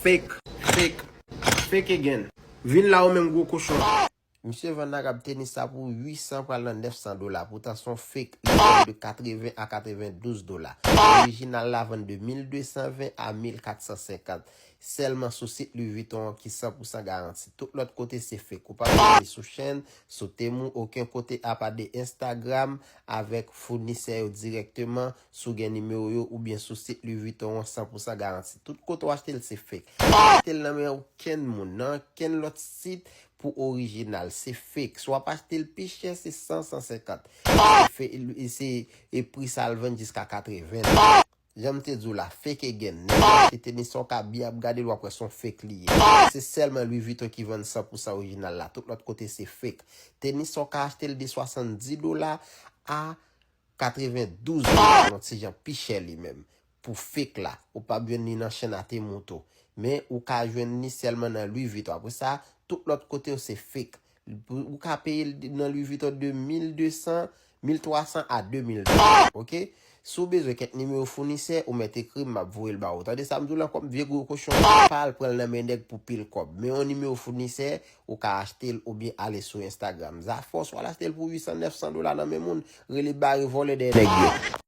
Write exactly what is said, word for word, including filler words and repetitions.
Fake, fake, fake again. Vin la ou menm gwo kochon. Misye vann Arab tenis sa pou uit san pral nan nèf san dola. Poutan se yon fake. Li vann de katreven a katrevendouz dola. Orijinal la vann de mil de san ven a mil kat san senkant. Sèlman sou sit Louis Vuitton an ki san pou san garanti. Tout lòt kote se fake. Ou pa jwenn li sou Shein, sou Temu, okenn kote apa de Instagram avèk founisè yo dirèkteman. Si w gen nimewo yo oubyen sou sit Louis Vuitton an san pou san garanti. Tout kote w achte l se fake. Pa achte l nan men okenn moun, nan okenn lòt sit pou orijinal. Se fake. Si w ap achte l pi chè, se san, san senkant. Se fe- e se e pri sa l vann jiska katreven. Jan m te di w la, fake again. Nèg yo achte tenis sa w ka byen ap gade l w ap wè se yon fake li ye. Se sèlman Louis Vuitton ki vann san pou san orijinal la. Tout lòt kote se fake. Tenis sa w ka achte l de swasanndis dola a katrevendouz dola, yon ti jan pi chè li menm. Pou fake la, ou p ap jwenn li nan Shein a Temu tou. Men ou ka jwenn li sèlman nan Louis Vuitton. Apre sa, tout lòt kote yo se fake. Ou ka peye l nan Louis Vuitton de mil de san, mil twa san a de mil dola. Oke? Si w bezwen kèk nimewo founisè, ou mèt ekri m, m ap voye l ba ou. Tande sa m di w la, kòm vye gwo kochon, pa al pran l nan men nèg pou pil kòb. Men yon nimewo founisè, ou ka achte l oubyen ale sou Instagram. Zafè w, si w al achte l pou uit san, nèf san dola nan men moun, rele bare vòlè dèyè nèg yo.